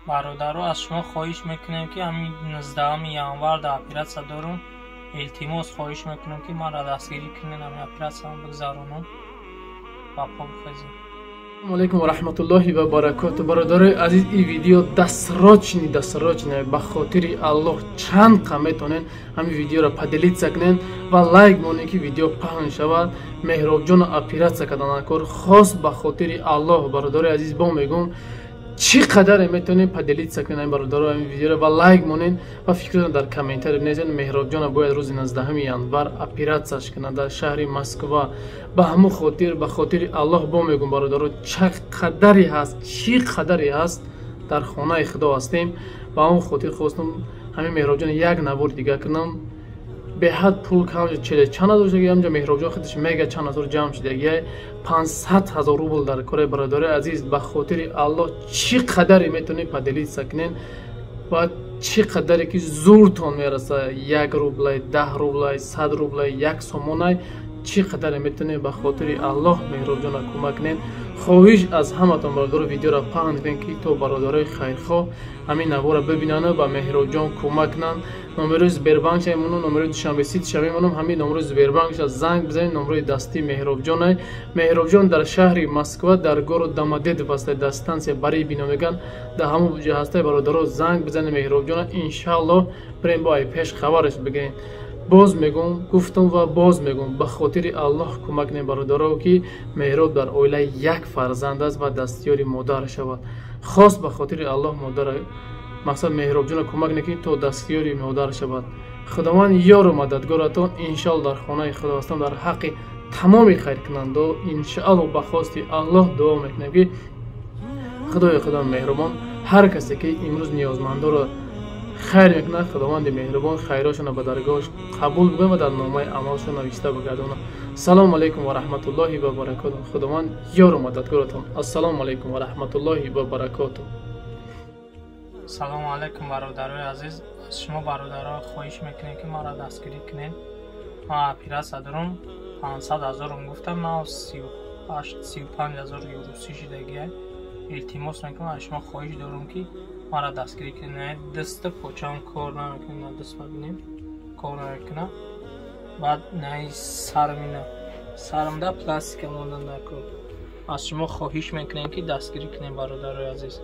Бародаро, аз шумо хоҳиш мекунем, ки ҳамин 19 январ дар оператсия дорум. Илтимос, хоҳиш мекунем, ки маро дастгирӣ кунед, ҳамин оператсиям бигзаронам, ба по бихезем. Алейкум ва раҳматуллоҳи ва баракоту. Бародарои азиз, ин видео дасрочный, дасрочный. Ба хотири Аллоҳ, чанд қа метонен, ҳамин видеоро поделиться кунен ва лайк монен, ки видео паҳн шавад. Меҳробҷонро оператсия карданакор хос. Ба хотири Аллоҳ, бародарои азиз, бо мегӯм, чӣ қадаре метавонем, поделиться кунем, бародаро, ҳамин видеоро ва лайк монен ва фикротон дар комментарий бинависед. Меҳробҷона бояд рӯзи 19 январ оператсияш кунад дар шаҳри Москва. Ба ҳамун хотир, ба хотири Аллоҳ, бо мегӯм, бародаро, чӣ қадаре ҳаст, чӣ қадаре ҳаст, дар хонаи Худо ҳастем. Ба ҳамун хотир хостам ҳамин Меҳробҷона як навори дига кунам. Беҳад пул кам, чанд ҳазор шуда ҳамҷа. Меҳробҷон худаш мега, чанд ҳазор ҷамъ шудагия, 500 000 рубл дар кори. Бародари азиз, ба хотири Аллоҳ, чӣ қадаре метавонед, поделиться кунен ва чӣ қадаре ки зуртон мераса, 1 рублай, 10 рублай, 100 рублай, 1 сомонай, чӣ қадаре метавонед, ба хотири Аллоҳ Меҳробҷона кӯмак кунед. Хоҳиш аз ҳаматон, бародаро, видеоро паҳн кунед, ки то бародарои хайрхоҳ ҳамин наворро бибинанд, ба Меҳробҷон кӯмак кунанд. Номерои Сбербанк мемонам, номерои Душанбе Ситиша мемонам. Ҳамин номерои Сбербанкша занг бизанед, номерои дастии Меҳробҷонай. Меҳробҷон дар шаҳри Москва, дар город Домодедово ҳастай, дар станция Барыбино мегӯянд, дар ҳамон ҷо ҳастай. Бародаро, занг бизанед Меҳробҷона, иншааллоҳ, бирем, бо ай пеш хабараш бигирем. Боз мегӯм, гуфтам ва боз мегӯм, ба хотири Аллоҳ кӯмак кунед, бародаро, ки Меҳроб дар оила як фарзанд аст ва дастёри модар шавад. Хос ба хотири Аллоҳ, модара мақсад Меҳробҷона кӯмак накунед, то дастёри модар шавад. Худованд ёру мададгоратон. Иншоалло, дар хонаи Худо ҳастам. Дар ҳаққи тамоми хайркунандо, иншоалло, ба хости Аллоҳ дуо мекунем, ки Худои Худо меҳрубон ҳар касе ки имрӯз ниёзмандоро хайр мекунад, Худованди меҳрубон хайрошонро ба даргоҳаш қабул бикунад ва дар номаи амалшон навишта бигардонад. Салому алайкум ва раҳматуллоҳи ва баракоту. Худованд ёру мададгоратон. Ассалому алайкум ва раҳматуллоҳи ва баракоту. Салому алайкум, бародарои азиз. Аз шумо, бародаро, хоҳиш мекунем, ки маро дастгирӣ кунед. Ман оператсия дорум, 500 000-ум гуфтам, ман 38, 35 000 русӣ шидагия. Илтимос мекунам, аз шумо хоҳиш дорум, ки маро дастгирӣ кунед. Дасту почаам кор намекунад, даст бибинем, кор намекунад. Баъд наи сарм, ина сармда пластика мондан дар кор. Аз шумо хоҳиш мекунем, ки дастгирӣ кунем, бародарои азиз.